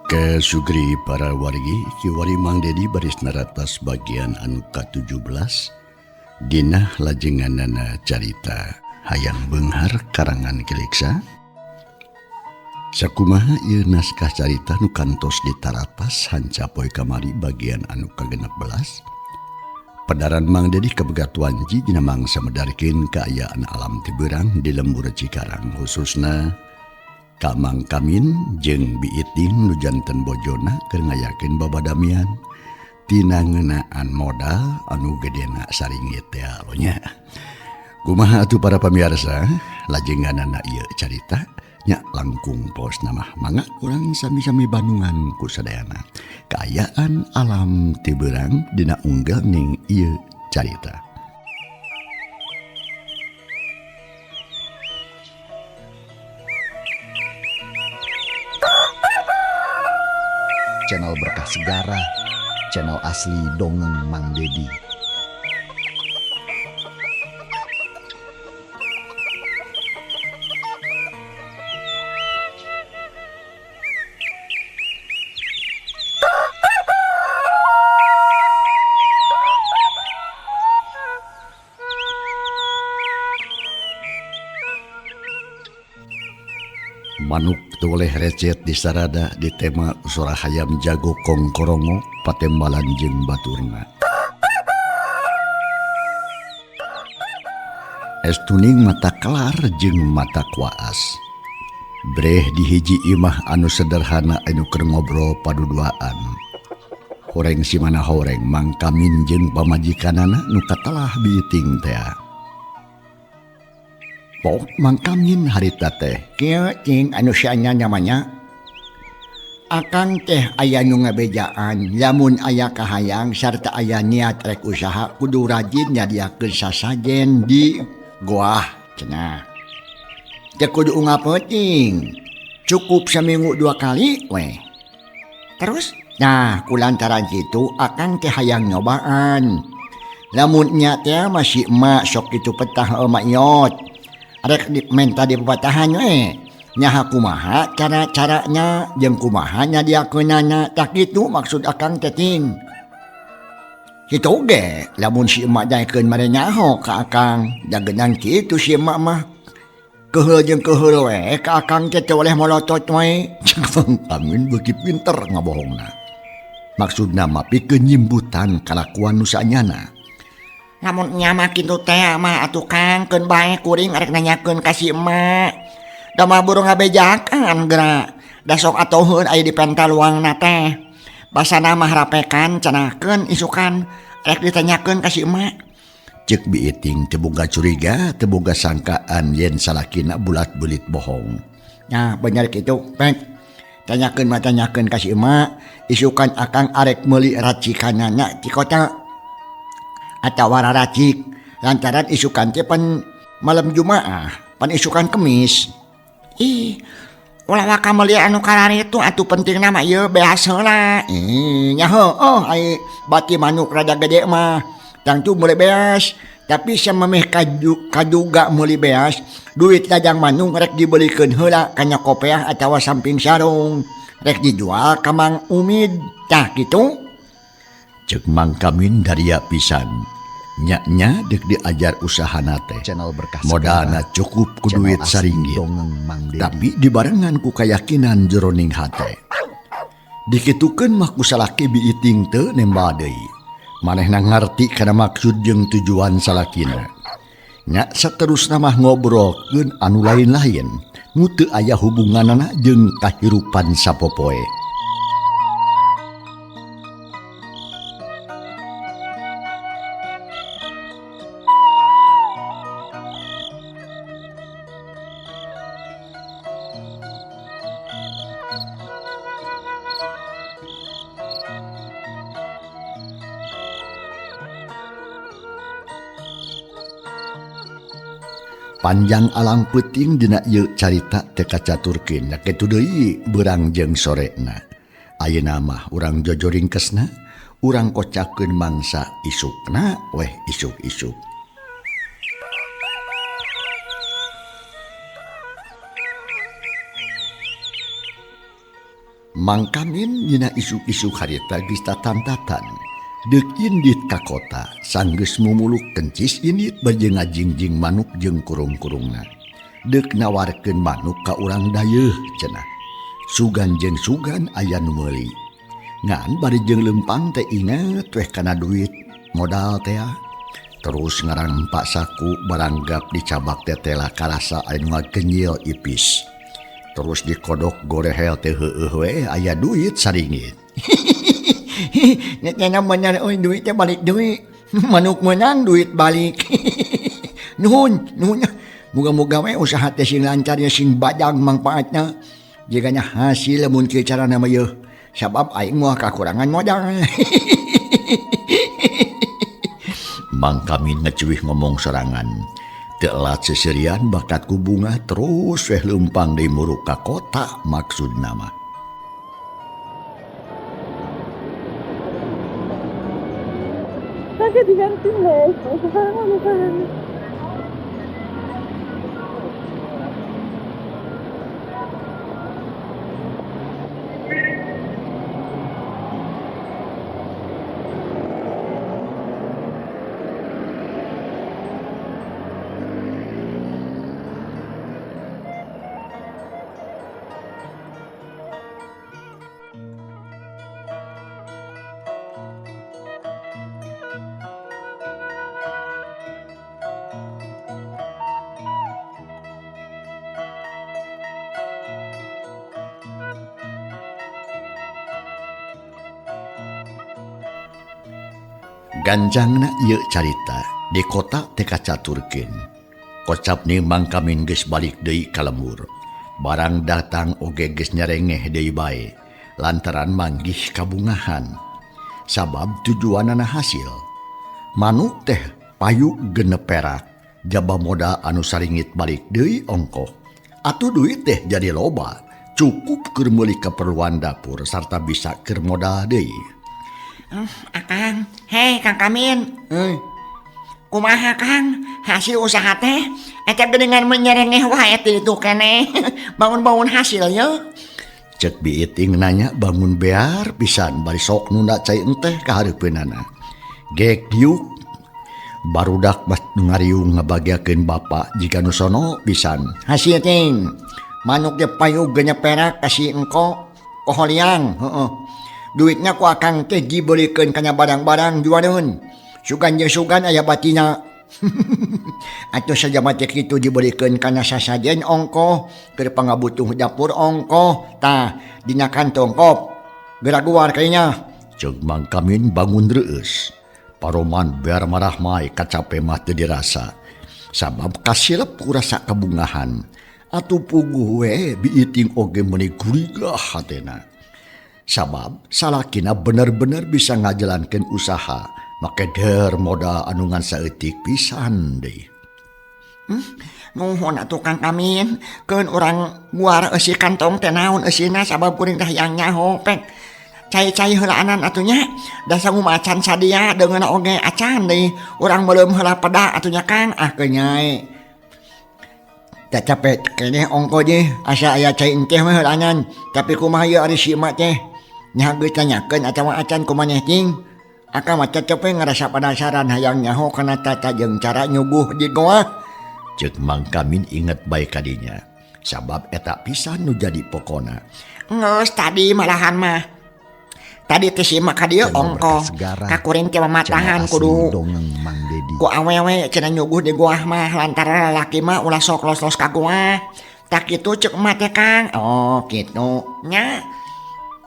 Oke Sugri para wargi Kiwari Mang Dedi baris naratas bagian anu ka-17 Dina lajenganana carita hayang beunghar karangan Kiliksa. Sakumaha ieu naskah carita nu kantos ditaratas hanca poe kamari bagian anu ka-16. Pedaran Mang Dedi kabegat wanci dina mangsa medarkeun kaayaan alam teu beurang di lembur Cikarang khususna ka Mang Kamin jeung Biiting nu janten bojona keur ngayakeun babadamian tina ngeunaan modal anu gedena saringgit teh nya. Kumaha atuh para pamirsa lajenganana ieu carita nya langkung pos nama mangga urang sami-sami bandungan ku sadayana kaayaan alam teu beurang dina unggal ning ieu carita. Channel Berkah Segara, channel asli Dongeng Mang Dedi. Manuk toleh recet di sarada di tema sora hayam jago kongkorongo patembalan jeung baturna. Es tuning mata kelar jeung mata kuaas. Breh di hiji imah anu sederhana anu keur ngobrol paduduaan. Horeng si mana horeng Mang Kamin jeung pamajikanana nu katelah biiting tea. Pok Mang Kamin harita teh kieu cing anu saanya namanya akang teh aya nu ngabejaan lamun aya kahayang sarta aya niat rek usaha kudu rajin nyadiakeun sasajen di goah cenah teu kudu unggal peuting cukup saminggu 2 kali weh. Terus nah kulantaran kitu akang teh hayang nyobaan lamun nya teh masih emak sok kitu petah emak iot rek menta di pepatahan we nyaha kumaha cara-caranya jeung kumaha nyadiakeunana tah kitu maksud akang teh ting kitu ge lamun si emak daekeun mare nyaho ka akang dagenan kitu si emak mah keheul jeung keheul we ka akang teh teu oleh molotot we. Mang Kamin beuki pinter ngabohongna maksudna mah pikeun nyimbutan kalakuan nu saanyana. Lamun nya mah kitu teh mah atuh Kang keun bae kuring arek nanyakeun ka si emak. Da mah buru ngabejakan geura. Da sok atoheun aya di pentaluangna teh. Basana mah rapekan cenahkeun isukan rek ditanyakeun ka si emak. Ceuk Biiting teu boga curiga, teu boga sangkaan yen salakina bulat-bulit bohong. Nah bener kitu pek. Tanyakeun mah tanyakeun ka si emak, isukan akang arek meuli racikanana ti kota. Atawa raracik lantaran isukan teh pan malam Jumaah pan isukan Kemis. Ih ulah waka meuli anu kararitu atuh pentingna mah ieu beas heula. Ih nya heueuh ai bati manuk rada gede mah tangtu meuli beas tapi samemeh kaduga meuli beas duit ladang manuk rek dibelikeun heula kana kopeah atawa samping sarung rek dijual ka Mang Umid tah kitu. Ceuk Mang Kamin daria pisan nya-nya deuk diajar usahana teh channel Berkah modalna cukup ku duit saringgit tapi dibarengan ku kayakinan jeroning hate dikitukeun mah ku salaki Biiting teu nembal deui manehna ngarti kana maksud jeung tujuan salakina nya saterusna mah ngobrolkeun anu lain-lain nu teu aya hubunganana jeung kahirupan sapopoe. Panjang alang peuting dina ieu carita teu kacaturkeun nya kitu deui beurang jeung sorena. Ayeuna mah urang jojoringkesna, urang kocakeun mangsa isukna weh isuk-isuk. Mang Kamin dina isuk-isuk harita geus tatantatan. Deuk indit ka kota, sanggeus mumuluk kencis indit bade ngajingjing manuk jeung kurung-kurungna. Deuk nawarkeun manuk ka urang dayeuh cenah. Sugan jeung sugan aya nu meuli. Ngan bari jeung leumpang teh inget weh kana duit modal teh. Terus ngarampak saku baranggap dicabak tetela karasa anu ngagenyil ipis. Terus dikodok gorehel teh heueuh we aya duit saringit. Nya bener euy duit teh balik deui. Manuk meunang duit balik. Nuhun, nuhun. Muga-muga we usaha teh sing lancar nya sing badang mangpaatna. Jigana hasil lamun kieu carana mah yeuh. Sabab aing moal kakurangan modal. Mang Kamin ngacuih ngomong sorangan. Telat seserian bakat ku bunga terus weh leumpang deui muruk ka kota maksudna mah. Ganjangna ieu carita di kota teh kacaturkeun. Kocap ni Mang Kamin geus balik deui ka lembur. Barang datang oge geus nyarengeh deui bae lantaran manggih kabungahan. Sabab tujuanana hasil. Manuk teh payu genep perak, jaba modal anu saringit balik deui ongkoh. Atuh duit teh jadi loba, cukup keur meuli keperluan dapur sarta bisa keur modal deui. Akang, hei Kang Kamin. Kumaha Kang, hasil usaha teh eta geuningan menyerengeh wae ti ditu keneh. Bangun-bangun hasil ye. Cek biiting nanya bangun bear pisan bari sok nunda cai enteh ka hareupeunana. Gek diuk barudak mah ngariung ngabagiakeun bapa jika nu sono pisan. Hasil ting, manuk ge payu genep perak kasih engko koholiang, heeh. Duitnya ku akang teh dibelikeun kana barang-barang juareun. Sugan jeung sugan aya batina. Atuh sajama teh kitu dibelikeun kana sasajen ongkoh, keur pangabutuh dapur ongkoh, tah dina kantong kop. Geraguar kayanya. Ceuk Mang Kamin bangun reueus. Paroman biar marah mai kacape mah teu dirasa. Sabab kasilep ku rasa kabungahan. Atuh puguh we biiting oge meuni gurigah hatena. Sabab salakina bener-bener bisa ngajalankeun usaha make der modal anu ngan saeutik pisan deui. Nuhun atuh Kang Kamin, keun urang guar eusi kantong teh naon eusina sabab kuring teh hayang nyaho pek. Cai-cai heulaanan atuh nya, da sangu macan sadia deungeunna oge acan deui. Urang meuleum heula peda atuh nya Kang, ah kenyai. Tak capek keneh ongko je, asa aya cai engkeh mah heulaanan, tapi kumaha ieu ari si emak teh? Nya geus tanyakeun atawa acan ku maneh ting. Akang mah tetep we ngarasa penasaran hayang nyaho kana tata jeung cara nyuguh di goa. Ceuk Mang Kamin inget bae kadinya. Sabab eta pisan nu jadi pokona. Geus tadi malahan mah. Tadi teh si emak ka dieu ongkoh. Ka kuring teh mamatahan kudu ku awewe cenah nyuguh di goa mah lantaran lalaki mah ulah sok los-los ka goa. Tak kitu ceuk emak teh Kang. Oh kitu nya.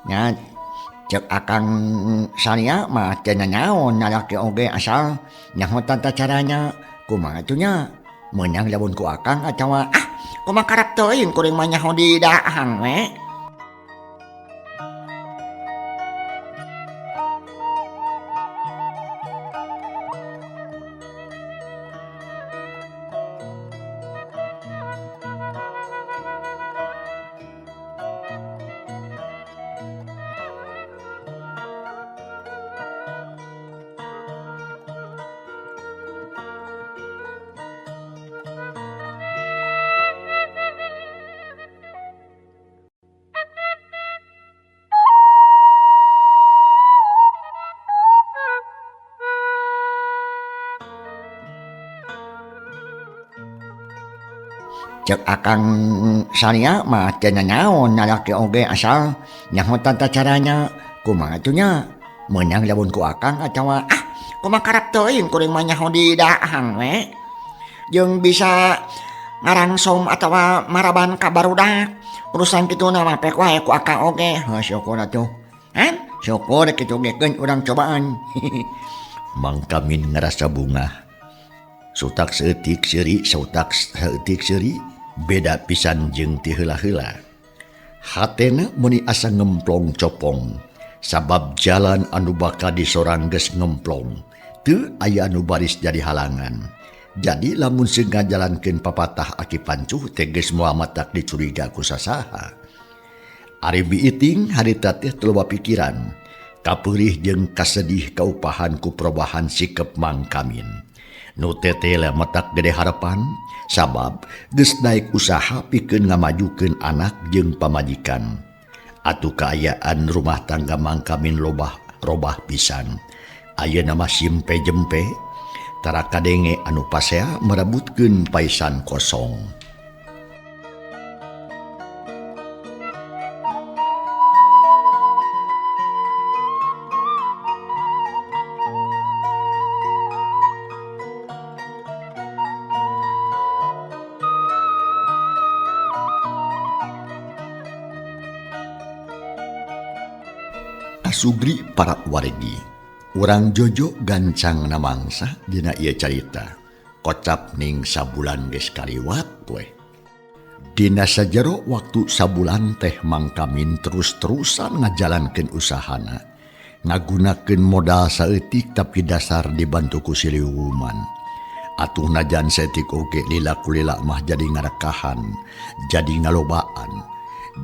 Nya cek akang saria mah teu nanaon lalaki oge asal nyaho tata caranya kumaha atuh nya meunang lamun ku akang atawa ah kumaha karep teuing kuring mah nyaho di daang we. Cek akang Sania mah teu nanaon lalaki oge asal nyaho tata caranya. Kumaha atuh nya? Meunang lamun ku akang atawa ah kumaha karep teuing kuring mah nyaho di daang we. Jeung bisa ngarangsom atawa maraban ka barudak. Urusan kituna mah pek wae ku akang oge. Heuh syukur atuh. Han syukur kitu ge keun urang cobaan. Mang Kamin ngarasa bungah. Sutak saeutik seuri, sautak saeutik seuri, beda pisan jeung ti heula-heula. Hatena meuni asa ngemplong copong, sabab jalan anu bakal disorang geus ngemplong, teu aya anu baris jadi halangan. Jadi lamun seung ngajalankeun papatah aki pancuh teh geus moal matak dicuriga ku sasaha. Ari biiting harita teh teu loba pikiran, kapeurih jeung kasedih kaupahan ku perubahan sikep Mang Kamin. Nu tetela matak gede harapan sabab geus naik usaha pikeun ngamajukeun anak jeung pamajikan. Atuh kaayaan rumah tangga Mang Kamin lobah robah pisan. Ayeuna mah simpe jempe tara kadenge anu pasea merebutkeun paisan kosong. Sugri para wargi, urang Jojo gancang namangsa dina ieu carita. Kocap ning sabulan geus kaliwat weh. Dina sajero waktu sabulan teh Mang Kamin terus-terusan ngajalankeun usahana. Ngagunakeun modal saeutik tapi dasar dibantu ku siliwuman. Atuh najan saeutik oge lila kulila mah jadi ngarekahan, jadi ngalobaan.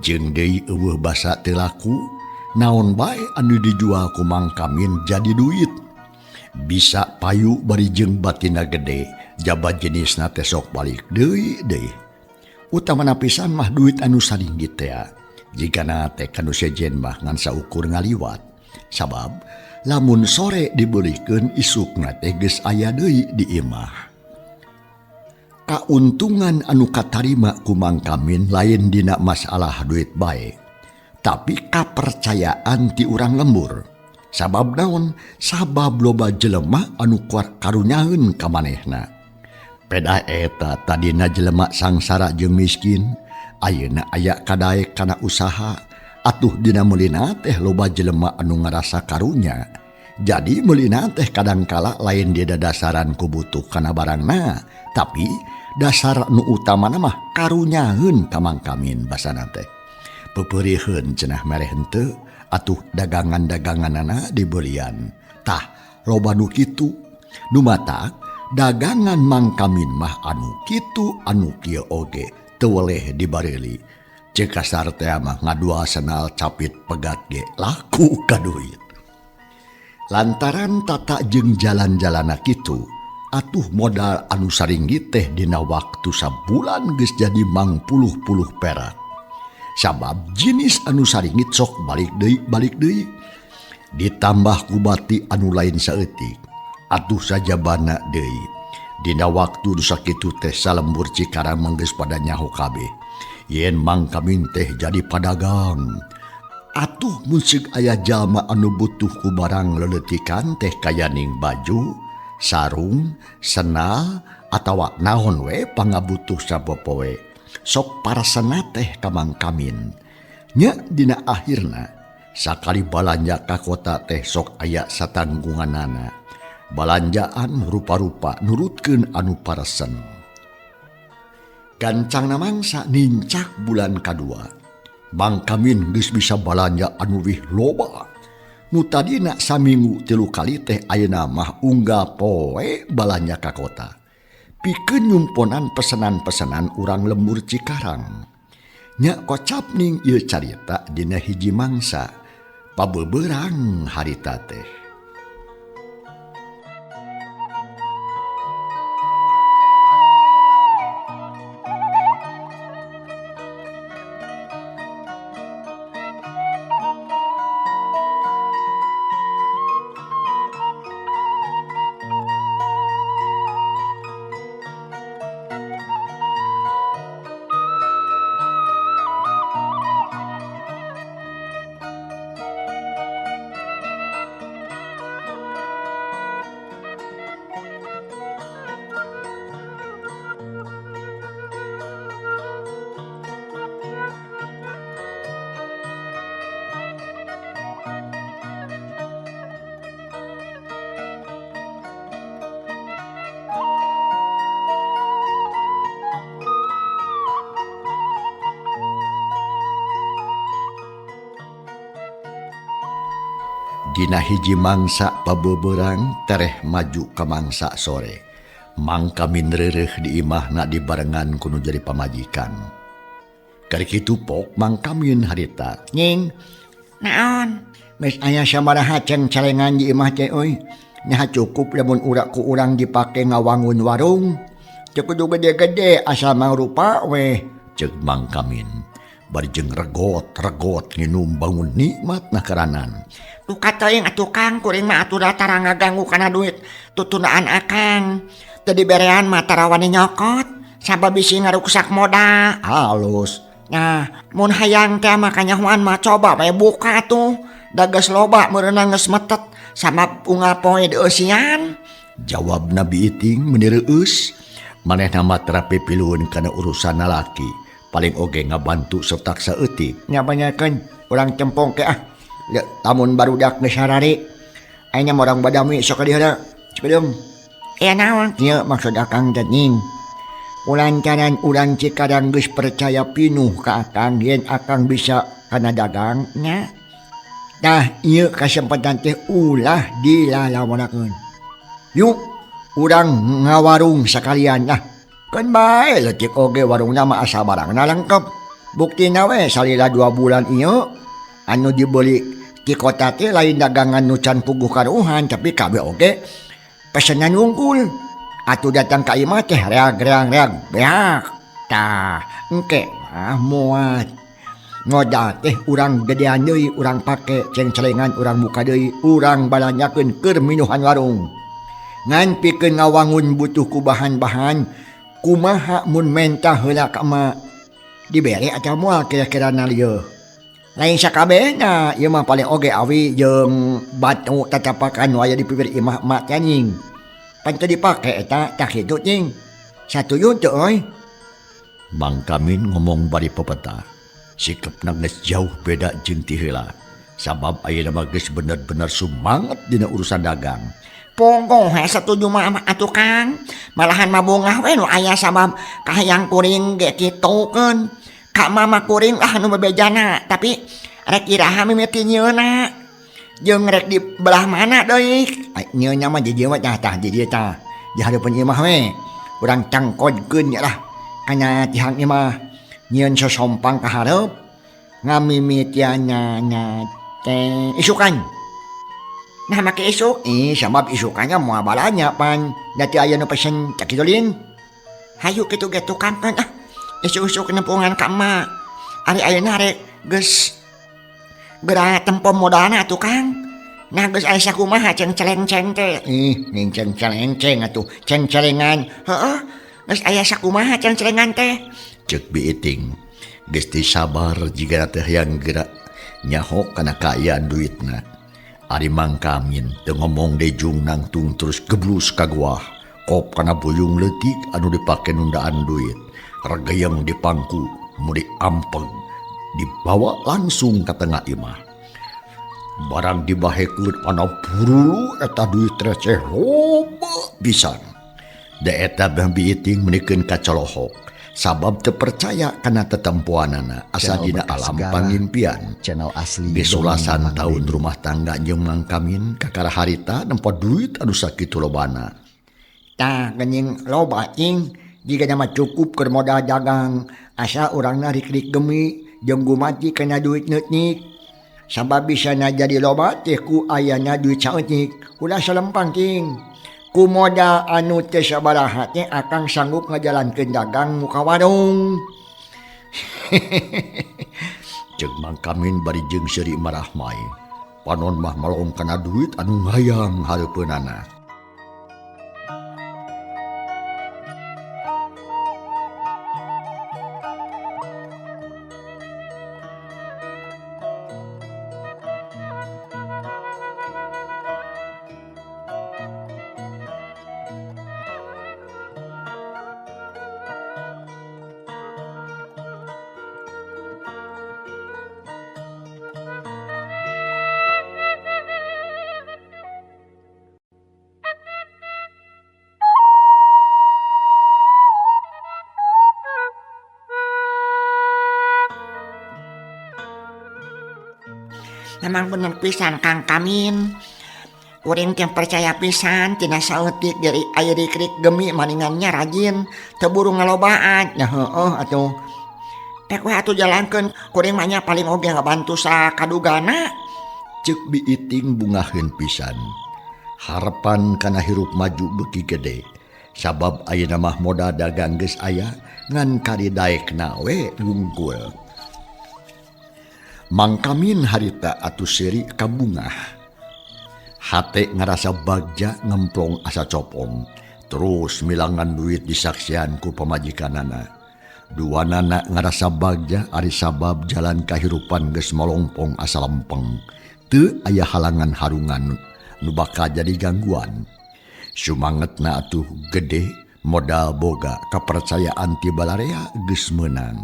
Jeung deui eueuh basa teu laku. Naon bae anu dijual ku Mang Kamin jadi duit. Bisa payu bari jeung batina gede, jaba jenisna teh sok balik deui deui. Utamana pisan mah duit anu saringgit teh. Jigana teh kanu sejen mah ngan saukur ngaliwat. Sabab lamun sore dibeulikeun isukna teh geus aya deui di imah. Kauntungan anu katarima ku Mang Kamin lain dina masalah duit bae, tapi kapercayaan ti urang lembur. Sabab naon? Sabab loba jelema anu kuat karunyaeun ka manehna. Pedah eta tadina jelema sangsara jeung miskin, ayeuna aya kadaek kana usaha, atuh dina meulina teh loba jelema anu ngarasa karunya. Jadi meulina teh kadangkala lain di dadasaran ku butuh kana barangna, tapi dasar nu utamana mah karunyaeun ka Mang Kamin basana teh. Peperiheun cenah mere henteu atuh dagangan-daganganana dibelian. Tah loba nu kitu. Nu matak dagangan Mang Kamin mah anu kitu anu kieu oge teu weleh dibareuli. Ceuk kasar teh mah ngadua senal capit pegat ge laku ka duit. Lantaran tata jeung jalan-jalana kitu, atuh modal anu saringgit teh dina waktu sabulan geus jadi mangpuluh-puluh perak. Sabab jenis anu saringit sok balik deui ditambah ku bati anu lain saeutik atuh sajabana deui. Dina waktu nu sakitu teh salembur Cikarang mah geus pada nyaho kabeh yen Mang Kamin teh jadi padagang. Atuh mun seug aya jalma anu butuh ku barang leleutikan teh kayaning baju, sarung, senal atawa naon we pangabutuh sapopoe. Sok parasana teh ka Mang Kamin. Nya dina akhirna sakali balanja ka kota teh sok aya satanggunganana. Balanjaan rupa-rupa nurutkeun anu paresen. Gancangna mangsa nincak bulan kadua. Mang Kamin geus bisa balanja anu leuwih loba. Nu tadina saminggu 3 kali teh ayeuna mah unggal poe balanja ka kota. Pikeun nyumponan pesenan-pesenan urang lembur Cikarang. Nya kocap ning ieu carita dina hiji mangsa pabeberang harita teh. Dina hiji mangsa pabeberang tereh maju ka mangsa sore. Mang Kamin reureuh di imahna dibarengan ku nu jadi pamajikan. Kari kitu pok Mang Kamin harita. Nying, naon? Geus aya sabaraha ceng-celengan di imah teh euy. Nah cukup lamun urak ku urang dipake ngawangun warung. Teu kudu gede-gede asal mangrupa weh. Ceuk Mang Kamin. Bari jeung regot-regot nginum bangun nikmat nakaranan. Duka teuing atuh Kang, kuring mah atuh tara ngaganggu kana duit tutundaan akang. Teu diberean mah tara wani nyokot, sabab bisi ngaruksak modal. Halus. Nah, mun hayang teh mah kanyahoan mah coba we buka atuh. Da geus loba meureunna geus metet sabab unggal poe deusian. Jawab Nabi Iting meuni reueus, manehna mah tara pipilueun kana urusan lalaki. Paling oge ngabantu setak saeutik. Nya banyakeun urang cempong ke ah. Lamun barudak geus harari. Ayeuna mah urang badami sok ka dieu heula. Cipedeung. Aya naon? Ieu maksud akang teh nying. Ulantaran urang Cikarang geus percaya pinuh ka akang yen akang bisa kana dagang nya. Tah ieu kasempatan teh ulah dilalawonakeun. Yuk urang ngawarung sakalian lah. Keun bae leutik oge warungna mah asa barangna lengkap. Buktina we salila 2 bulan ieu anu dibeli di kota teh lain dagangan nu can puguh karuhan tapi kabeh oge pesenan wungkul. Atuh datang ka imah teh reag-reang-reag beak. Tah engke mah moat. Modal teh urang gedean deui, urang pake ceng-celengan urang muka deui, urang balanjakeun keur minuhan warung. Ngan pikeun ngawangun butuh ku bahan-bahan kumaha mun mentah heula ka emak dibere atawa moal kira-kira na lieu. Lain sakabehna ieu mah paling oge awi jeung batu tatapakan nu aya di pipir imah emak teh nying. Pan teu dipake eta tah kitu nying. Satuju teu euy? Mang Kamin ngomong bari pepeta. Sikepna geus jauh beda jeung ti heula. Sabab ayeuna mah geus bener-bener sumanget dina urusan dagang. Ponggoh he satuju mah atuh Kang. Malahan mah bungah we nu aya sabab kahayang kuring ge kitukeun. Ka mama kuring lah nu bebejana, tapi rek iraha mimiti nyieuna. Jeung rek di belah mana deui? Nyieuna mah di dieu mah tah di dieu tah. Di hareupeun imah we. Urang cangkodkeun nya lah kana tihang imah. Nyieun sosompang ka hareup ngamimitianna nya teh isukan. Nah make isuk, sabab isukannya moal balanya pan. Da teu aya nu pesen cak kitu lin. Hayu kitu ge tukang kan ah. Isuk-isuk nempungan ka emak. Ari ayeuna rek geus geura tempo modalna atuh Kang. Nah geus aya sakumaha ceng-celeng-ceng teh. Ih, ning ceng-celeng-ceng atuh, ceng-celengan. Heeh, geus aya sakumaha ceng-celengan teh. Ceuk Bi Iting. Geus teu sabar jiga teh hayang geura nyaho kana kaayaan duitna. Ari Mang Kamin teu ngomong dejung nangtung terus geblus ka goah. Kop kana buyung leutik anu dipake nundaan duit. Regeyeng di pangku mudi ampeg dibawa langsung ka tengah imah. Barang dibahekeun ana burulu eta duit receh loba pisan. Da eta Bi Iting meunikeun kacolohok. Sabab teu percaya kana tetempoanana asa dina alam pangimpian. Channel asli Geus sulasan tahun rumah tangga jeung Mang Kamin kakara harita nempo duit anu sakitu lobana. Tah geuning loba cing jiga mah cukup keur modal dagang asa urangna rik-rik gemi jeung gumati kana duit neutnik. Sabab bisa na jadi loba teh ku ayana duit saeutik ulah salempang cing. Ku modal anu teu sabaraha teh akang sanggup ngajalankeun dagang muka warung. Ceuk Mang Kamin bari jeung seuri marahmai. Panon mah malong kana duit anu ngayang hareupeunana. Emang bener pisan Kang Kamin. Kuring teh percaya pisan tina saeutik dari aya dikrik gemi maningannya rajin teu buru ngalobaan. Nya heueuh atuh. Pek we atuh jalankeun kuring mah nya paling oge ngabantu sakadugana. Ceuk Biiting bungaheun pisan. Harepan kana hirup maju beuki gede. Sabab ayeuna mah modal dagang geus aya ngan kari daekna we wungkul. Mang Kamin harita atuh seuri kabungah. Hate ngarasa bagja ngemplong asa copong. Terus milangan duit disaksian ku pamajikanana. Duanana ngarasa bagja ari sabab jalan kahirupan geus molongpong asa lempeng. Teu aya halangan harungan nu bakal jadi gangguan. Sumangetna atuh gede modal boga kapercayaan ti balarea geus meunang.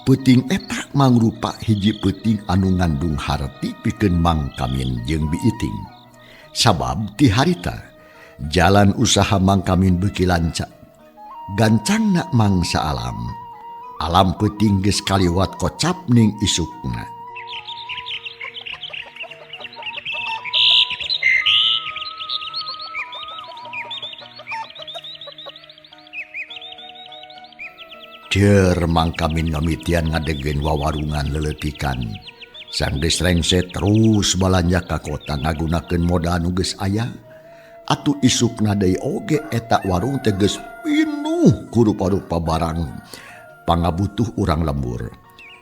Peuting eta mangrupa hiji peuting anu ngandung harti pikeun Mang Kamin jeung Biiting. Sabab ti harita jalan usaha Mang Kamin beuki lancar. Gancangna mangsa alam. Alam peuting geus kaliwat kocap ning isukna. Jer Mang Kamin ngamitian ngadegkeun wawarungan leleutikan. Sanggeus rengse terus balanja ka kota ngagunakeun modal nu geus aya. Atuh isukna deui oge eta warung teh geus pinuh ku rupa-rupa barang pangabutuh urang lembur.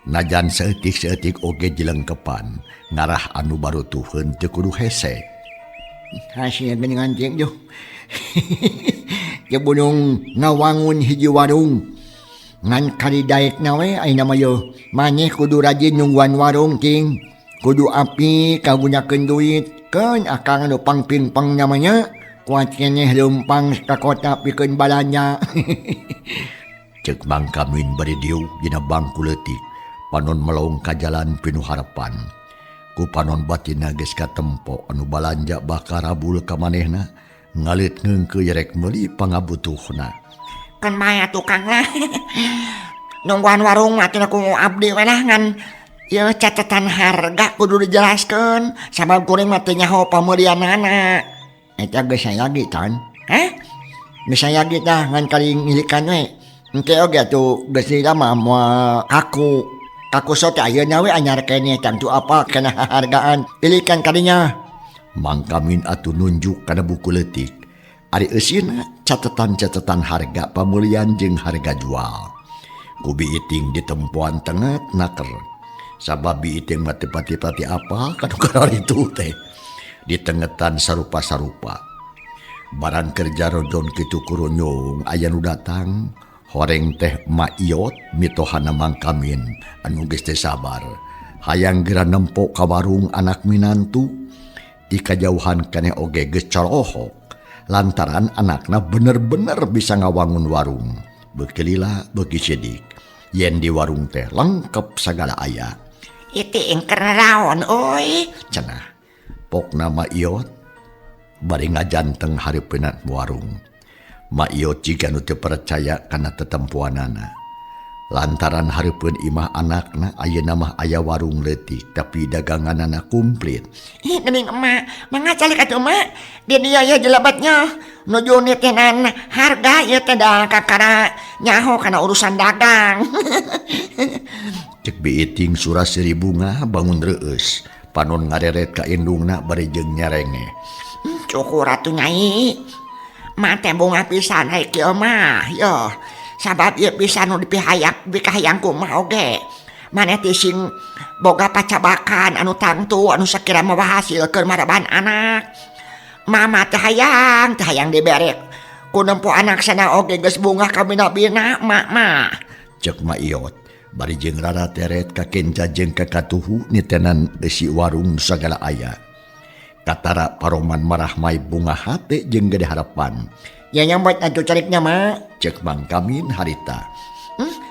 Najan saeutik-saeutik oge dilengkepan, ngarah anu barutuheun teu kudu hese. Hasil geuningan jeung juh. Ye bunung ngawangun hiji warung. Ngan kari daekna we ayeuna mah yeuh. Maneh kudu rajin nungguan warung ting. Kudu api kagunakeun duit. Keun akang anu pangpingpang namanya. Kuat keneh leumpang ka kota pikeun balanja. Ceuk Mang Kamin bari diuk dina bangku leutik. Panon melong ka jalan pinuh harapan. Ku panon batinna geus katempo anu balanja bakal rabul ka manehna. Ngalit ngeungkeu yerek meuli pangabutuhna. Kan maya tukang lah. Nungguan warung mah atuh ku abdi we lah ngan ieu catatan harga kudu dijelaskeun sabab kuring mah teu nyaho pameulianana. Eta geus sayagi tan. Hah? Geus sayagi tah ngan kali ngilikan we. Engke oge atuh geus lila mah moal kaku. Kaku sok teh ayeuna we anyar keneh tangtu apa kana hargaan. Ilikan kadinya. Mang Kamin atuh nunjuk kana buku leutik. Ari eusina catatan-catatan harga pamulian jeung harga jual. Ku Biiting ditempoan tenget naker. Sabab Biiting mah teu pati-pati apa kanu kararitu teh. Ditengetan sarupa-sarupa. Barang kerja rojon kitu kurunyung aya nu datang. Horeng teh Ma Iyot mitohana Mang Kamin anu geus teu sabar. Hayang geura nempo ka warung anak minantu. Di kajauhan keneh oge geus corohok. Lantaran anakna bener-bener bisa ngawangun warung. Beuki lila beuki sidik. Yen di warung teh lengkap sagala aya. Iti ingker naon euy? Cenah. Pokna Ma Iyot bari ngajanteng hareupeunna warung. Ma Iyot jiga nu teu percaya kana tetempuanana. Lantaran hareupeun imah anakna ayeuna mah aya warung leutik tapi daganganana kumplit. Ih geuning emak, mangga calik atuh emak. Di dieu ye jelebatnya. Nuju nitenan harga ieu teh da kakara nyaho kana urusan dagang. Cek Biiting sura-seri bunga bangun reueus. Panon ngareret ka indungna bari jeung nyerenge. Cukur atuh nyai. Mak teh bunga pisan hae kieu mah, yo. Sabab ieu pisan nu dipihayak bikahayang kumaha oge. Maneh teh sing boga pacabakan anu tangtu anu sakira mawa hasilkeun maraban anak. Mama teh hayang dibere. Ku nempo anak sana oge geus bungah ka bina-bina mak mah. Ceuk Ma Iyot bari jeung rara teret ka kenca jeung ka katuhu nitenan eusi warung sagala aya. Katara paroman marahmai bunga hate jeung gede harapan. Ya nyambat atuh cariknya mak. Ceuk Mang Kamin harita.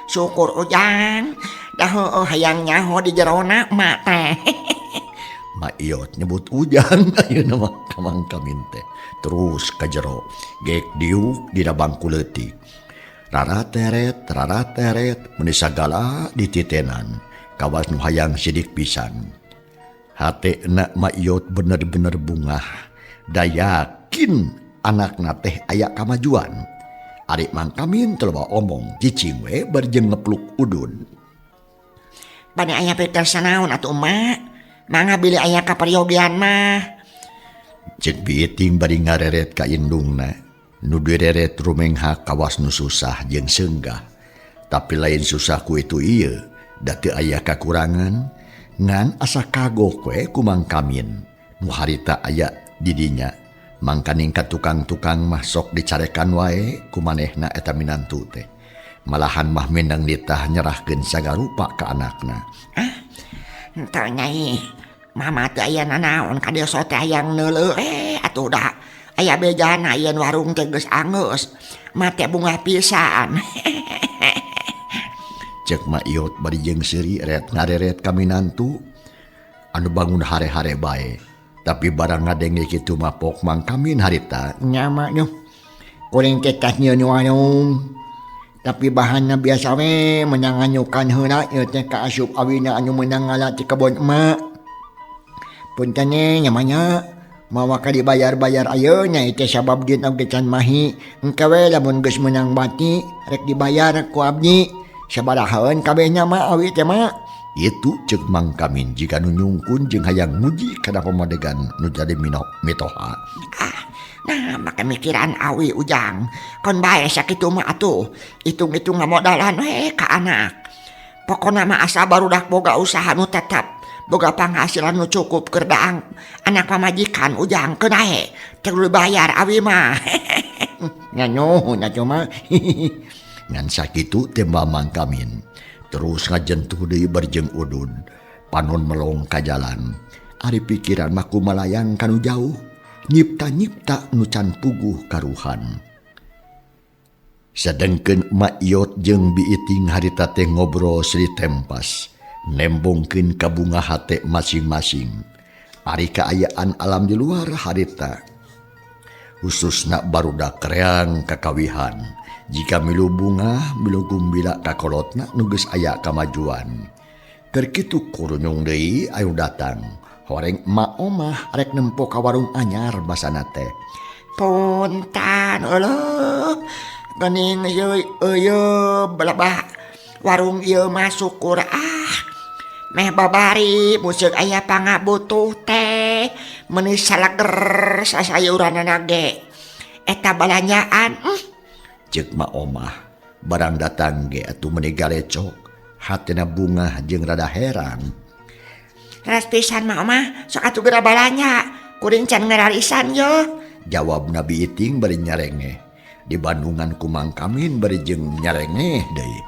Syukur ujang. Dah heueuh hayang nyaho di jerona mak teh. Mak Iyot nyebut Ujang ayeuna mah ka Mang Kamin teh. Terus ka jero gek diuk dina bangku leutik. Rarateret rarateret meuni sagala dititenan kawas nu hayang sidik pisan. Hatena Mak Iyot bener-bener bungah da yakin anakna teh aya kamajuan. Ari Mang Kamin teu loba omong cicing we bari jeung ngepluk udud. Bade aya pikir sanaon atuh emak? Mangga bilih aya kaperyogian mah. Cek Biiting bari ngareret ka indungna. Nu direret rumengha kawas nu susah jeung seunggah. Tapi lain susah ku itu ieu, da teu aya kakurangan, ngan asa kagok we ku Mang Kamin. Nu harita aya di dinya. Mangkaning ka tukang-tukang mah sok dicarekan wae ku manehna eta minantu teh. Malahan mah mindang nitah nyerahkeun sagarupa ka anakna. Ah, henteu nyai. Mama teh aya nanaon ka desa teh hayang neuleuh atuh da. Aya bejana yen warung teh geus anggeus. Ma teh bungah pisan. Cek Mak Iyot bari jeung seuri ret ngareret ka minantu anu bangun hare-hare bae. Tapi barang ngadenge kitu mah pok Mang Kamin harita nya mah nyuh. Kuring teh tas nyieun warung. Tapi bahanna biasa we meunang nganyukan heula ieu teh kaasup awina anu meunang ngala ti kebon emak. Punten nya mah mawa ka dibayar-bayar ayeuna ieu teh sabab dieun oge can mahi. Engke we lamun geus meunang bati rek dibayar ku abdi. Sabarahaeun kabehna mah awi teh mah. Itu cek Mang Kamin jika nu nyungkun jeung hayang muji kana pamadegan nu jadi mitoha. Ah, nah make mikiran awi Ujang. Kon bae sakitu mah atuh. Hitung-hitung ngamodalan we ka anak. Pokona mah asa barudak boga usaha nu tetep, boga panghasilan nu cukup keur daang anak pamajikan Ujang keun ae. Teu dibayar awi mah. Nya nuhun atuh mah. Ngan sakitu teh Mang Kamin. Terus ngajentuh deui barjeng udud, panon melong ka jalan. Ari pikiran mah kumalayang kanu jauh, nyipta-nyipta nu can puguh karuhan. Sedengkeun Mak Iyot jeung Biiting harita teh ngobrol sri tempas, nembongkeun ka bunga hate masing-masing. Ari kaayaan alam di luar harita, khususna barudak reang kakawihan. Jika milu bunga, milu gumbira kakolotna nu geus aya kamajuan. Keur kitu kurunyung deui ayu datang. Horeng emak omah rek nempo ka warung anyar basana teh. Puntan eueuh. Geuning ieu eueuh belebah warung ieu mah syukur ah. Meh babari museuk aya pangabutuh teh meuni salager sasayuranana ge. Eta balanjaan. Ceuk Mak Omah barang datang ge atuh meuni galecok hatina bungah jeung rada heran. Ras pisan Mak Omah sok atuh geura balanja kuring can ngararisan yo. Jawab Nabi Iting bari nyarengeh. Di Bandungan ku Mang Kamin bari jeung nyarengeh deui.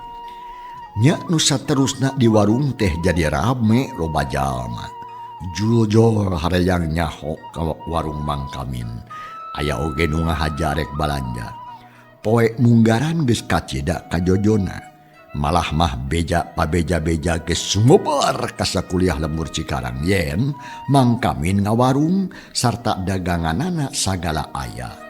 Nya nu saterusna di warung teh jadi rame loba jalma. Juljol harayang nyaho ka warung Mang Kamin. Aya oge nu ngahaja rek balanja. Poe munggaran geus kacida ka jojona. Malah mah beja pabeja-beja geus sumebar ka sakuliah lembur Cikarang yen Mang Kamin ngawarung sarta daganganana sagala aya.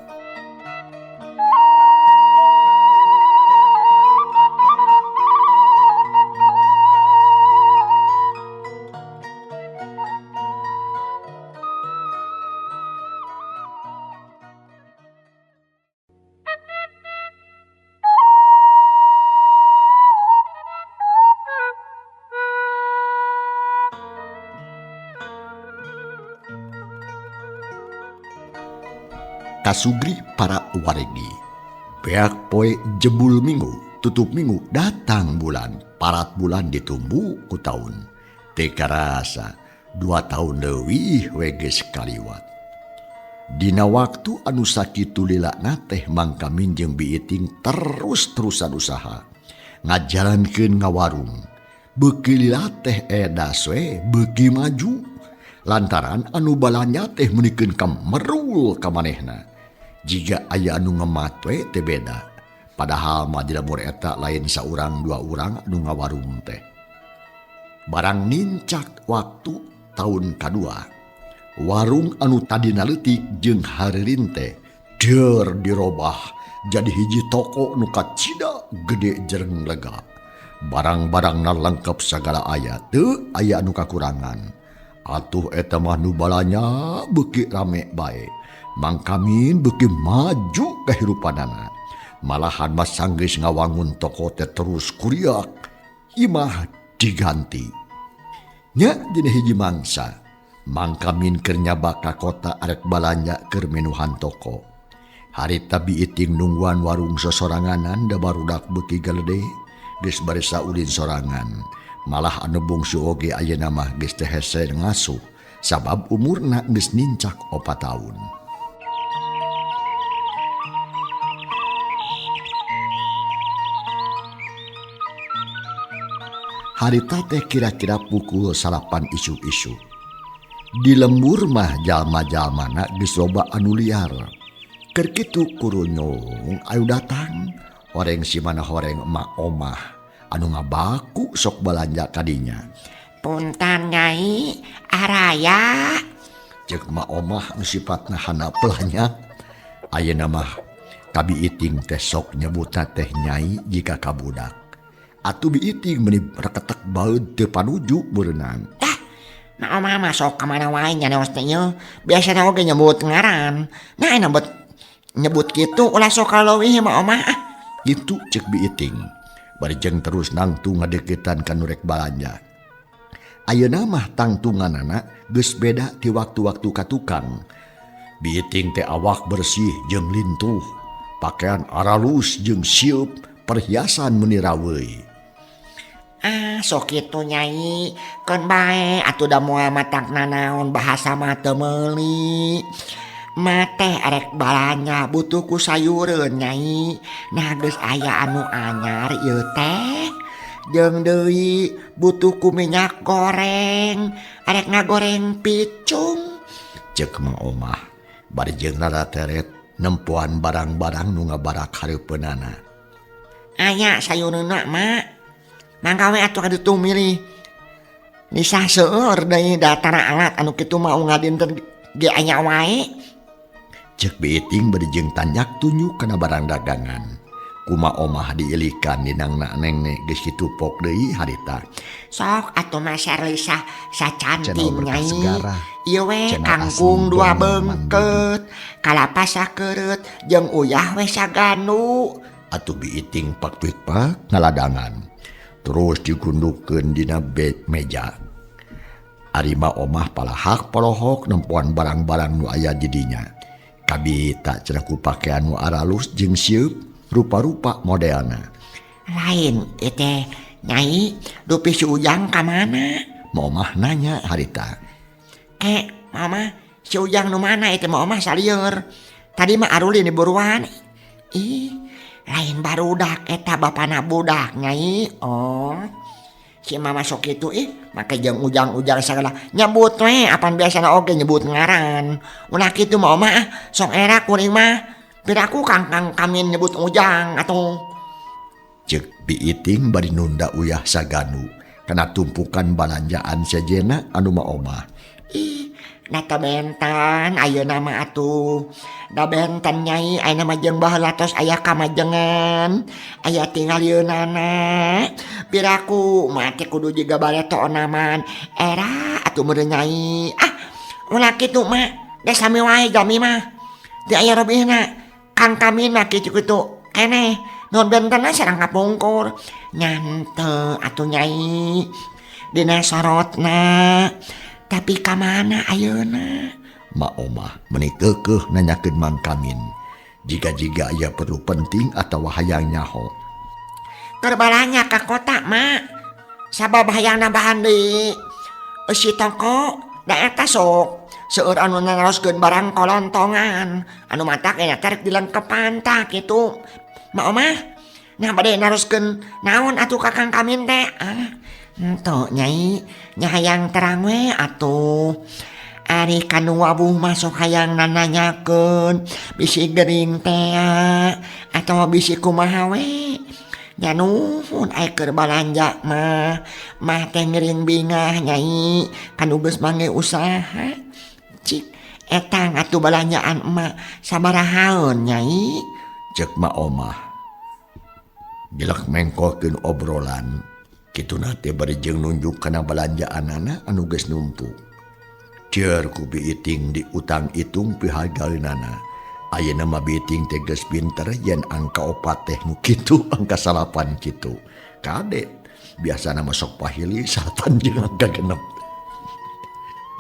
Kasugri para waregi. Beak poe jebul minggu, tutup minggu, datang bulan, parat bulan ditumbu ku taun. Teu karasa 2 tahun leuwih we geus kaliwat. Dina waktu anu sakitu lilana teh Mang Kamin jeung Biiting terus-terusan usaha. Ngajalankeun ngawarung. Beuki lila teh edas we beuki maju. Lantaran anu balanja teh meunikeun ka merul ka manehna. Jiga aya anu ngemat we teh beda. Padahal mah di lembur eta lain saurang dua urang anu ngawarung teh. Barang nincak waktu Taun kadua warung anu tadina leutik jeung hareureun teh deur dirobah jadi hiji toko nu kacida gede jeung lega. Barang-barangna lengkap sagala aya teu aya anu kakurangan. Atuh eta mah nu balanya beuki rame bae. Mang Kamin beuki maju kahirupanana. Malahan mah sanggeus ngawangun toko teh terus kuriak. Imah diganti. Nya dina hiji mangsa, Mang Kamin keur nyabak ka kota arek balanja keur menuhan toko. Harita biiting nungguan warung sosoranganan da barudak beuki galede geus baresa ulin sorangan. Malah anu bungsu oge ayeuna mah geus teu hese ngasuh sabab umurna geus nincak 4 taun. Harita teh kira-kira pukul 9 isuk-isuk. Di lembur mah jalma-jalmana geus loba anu liar. Keur kitu kurunyung ayu datang, horeng si mana horeng emak omah anu ngabaku sok balanja kadinya. Puntan Nyai, araya. Ceuk emak omah anu sifatna handap pelanya. Ayeuna mah kabiiting teh sok nyebutna teh Nyai jika kabudak. Atuh biiting meuni reketek baeud teu panuju berenang. Tah, nah omah mah sok ka mana wae nyaos teh nya. Biasana oge nyebut ngaran. Nah ayeuna bet nyebut kitu ulah sok kaleuwih mah omah ah. Kitu ceuk biiting. Bari jeung terus nangtung ngadeukeutan ka nu rek balanja. Ayeuna mah tangtunganana geus beda ti waktu-waktu ka tukang. Biiting teh awak bersih jeung lintuh, pakaian aralus jeung sieup, perhiasan meuni raweuy. Ah, sok kitu Nyai, keun bae atuh da moal matak nanaon bahasa mah teu meuli. Mah teh arek balanja butuh ku sayureun Nyai. Nah geus aya anu anyar ieu teh. Jeung deui butuh ku minyak goreng, arek ngagoreng picung. Ceuk Mang Omah bari jeung rarateret nempoan barang-barang nu ngabarak hareupeunana. Aya sayureunna mak. Mangga we atuh kaditu milih. Nisah seueur deui datara alat anu kitu mah ngadinten ge aya wae. Ceuk biiting bari jeung tanjak tunjuk kana barang dagangan. Kuma omah diilikan dinangna neng geus kitu pok deui harita. Sok atuh mah Sherly sacanting Channel Berkah Nyai. Segara. Ieu we Channel kangkung asli 2 dongeng Mang Didi. bengket, kalapa sakereut jeung uyah we saganu. Atuh biiting pak-pak ngaladangan. Terus digundukeun dina meja. Ari ma omah palahak polohok nempoan barang-barang nu aya di dinya. Kabita cenah ku pakaian nu aralus jeung sieup rupa-rupa modelna. Lain ieu teh Nyai, dupi si Ujang ka mana? Ma omah nanya harita. Mama, si Ujang nu mana ieu teh ma omah salieur. Tadi mah arulin di buruan. Ih, lain barudak eta bapana budak Nyai. Oh, si mama sok kitu ih, make jeung ujang-ujang sagala nyebut we apan biasana oge nyebut ngaran. Ulah kitu ma omah ah, sok era kuring mah. Piraku kang Kamin nyebut ujang atuh. Ceuk biiting bari nunda uyah saganu kana tumpukan balanjaan sejenna anu ma omah. Ih, na teu benten ayeuna mah atuh. Da benten Nyai, ayeuna mah jeung baheula tos aya kamajengan, aya tingalieunana. Piraku mah teh kudu jiga bareto onaman. Era atuh meureun Nyai. Ah, ulah kitu mah, geus sami wae jami mah. Teu aya robihna. Kang Kamin mah kitu kitu keneh. Nun bentenna sareng kapungkur. Nyante atuh Nyai. Dina sorotna. Tapi ka mana ayeuna? Ma omah meuni keukeuh nanyakeun Mang Kamin. Jiga-jiga aya perlu penting atawa hayang nyaho. Keur balanja ka kota, Mak. Sabab hayang nambahan deui si toko da eta sok seueur anu naroskeun barang kolontongan. Anu matak eta teh rek dilengkepan tah kitu. Ma omah, nah bade naroskeun naon atuh ka Kang Kamin teh? Ah, henteu Nyai, nya hayang terang we atuh. Ari kanu wabuh mah sok hayang nananyakeun bisi gering teh atawa bisi kumaha we. Nya nuhun aya keur balanja mah. Mah teh ngiring bingah nyai kan geus mangge usaha. Cik etang atuh balanjaan emak sabarahaeun nyai? Cek Ma Omah. Jelek mengkokeun obrolan. Kituna teh bari jeung nunjuk kana balanjaanana anu geus numpuk. Ceur ku Biiting diutang itung pihagaeunana. Ayeuna mah Biiting teh geus pinter yen angka 4 teh nu kitu, angka 9 kitu. Kade biasana mah sok pahili 9 jeung angka 6.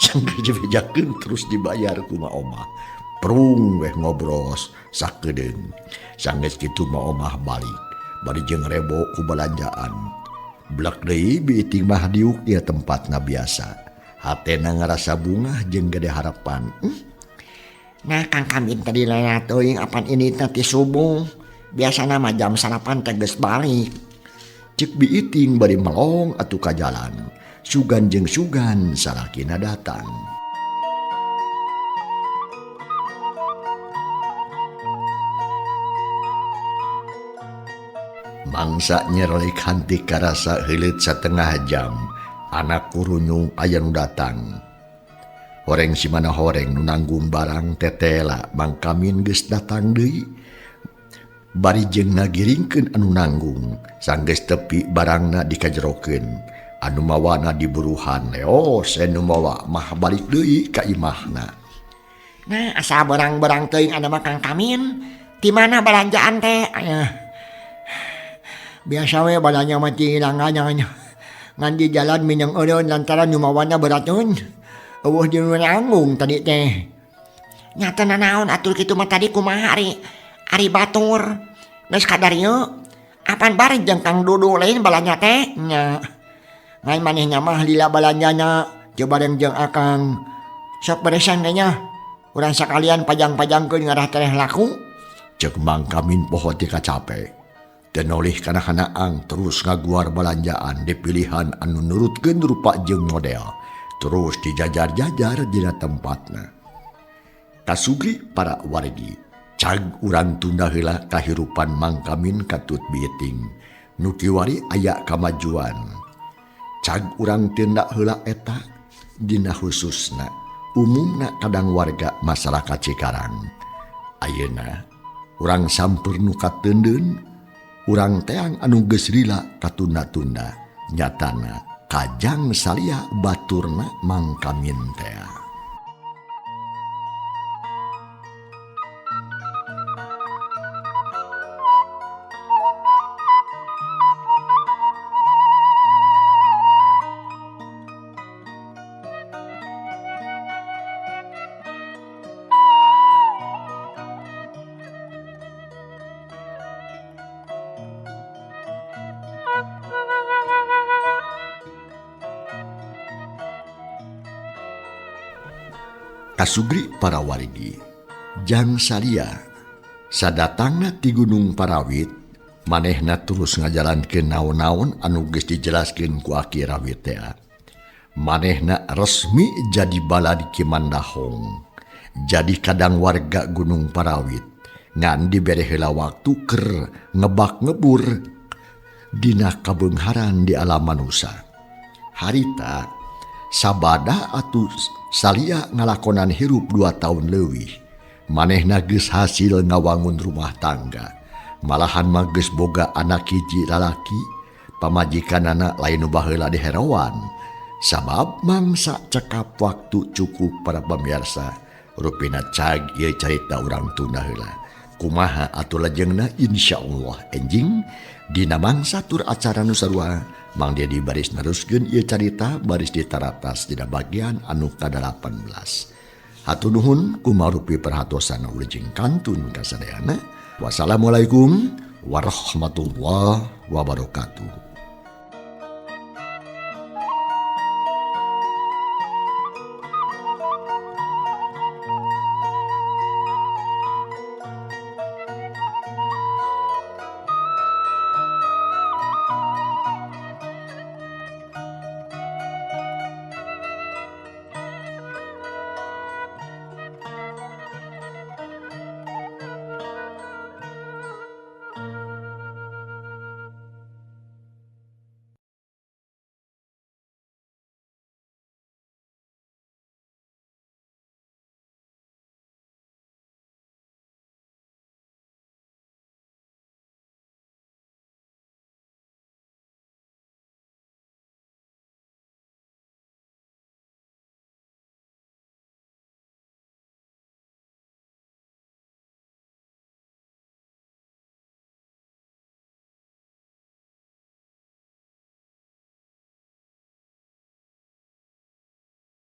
Sanggeus dibejakeun terus dibayar ku Ma Omah. Prung weh ngobros sakedeung. Sanggeus kitu Ma Omah balik bari jeung rebo ku balanjaan. Blek deui Biiting mah diuk dia tempatna biasa. Hatena ngarasa bungah jeung gede harapan. Nah Kang Kamin tadi lena teuing apan ini teh ti subuh. Biasana mah jam 9 teh geus balik. Cek Biiting bari melong atuh ka jalan. Sugan jeung sugan salakina datang. Mangsa nyerlek hanti karasa heuleut satengah jam. Anak kurunyung aya nu datang. Horeng si mana horeng nu nanggung barang tetela Mang Kamin geus datang deui. Bari jeung ngagiringkeun anu nanggung, sanggeus tepi barangna dikajerokeun. Anu mawana diburuhan leos anu mawa mah balik deui ka imahna. Nah asa berang-berang teuing anu mah Kang Kamin. Di mana balanjaan teh? Biasa we balanja mah ti langganan. Ngan di jalan minang eureun lantaran nu mawana beratun. Eueuh di nu nanggung tadi teh. Nyata nanaon atur kitu mah tadi kumaha ari batur. Geus kadarieu. Apan bareng jeung Kang Dudu lain balanja teh? Nya. Ngan manehna mah lila balanjana teu bareng jeung akang. Sok beresan teh nya. Urang sakalian pajang-pajangkeun ngarah tereh laku. Cek Mang Kamin poho teh kacape. Teu nolih kana hanaang terus ngaguar balanjaan di pilihan anu nurutkeun rupa jeung model. Terus dijajar-jajar dina tempatna. Kasugri para wargi, cag urang tunda heula kahirupan Mang Kamin katut Biiting. Nu kiwari aya kamajuan. Cag urang tindak heula eta dina khususna umumna kadang warga masyarakat Cikarang. Ayeuna urang sampeur nu kateundeun, urang teang anu geus lila katunda-tunda, nyatana kajang salia baturna Mang Kamin tea. Kasugri para wargi, jang salia sadatangna ti Gunung Parawit, manehna terus ngajalankeun naon-naon anu geus dijelaskeun ku Aki Rawit tea. Manehna resmi jadi balad Ki Mandahong, jadi kadang warga Gunung Parawit, ngan dibere heula waktu keur ngebak ngebur dina kabeungharan di alam manusa. Harita sabada atuh salia ngalakonan hirup 2 tahun leuwih, manehna geus hasil ngawangun rumah tangga. Malahan mah geus boga anak hiji lalaki, pamajikanana lain nu baheula diheroan. Sabab mangsa cekap waktu cukup para pemirsa, rupina cag ieu carita urang tunda heula. Kumaha atuh lajengna insyaallah enjing dina mangsa tur acara nu sarua. Mang Dedi baris neruskeun ieu carita baris ditaratas dina bagian anu ka-18. Hatur nuhun kumarupi perhatosan wilujeng kantun kasadayana. Wassalamualaikum warahmatullahi wabarakatuh.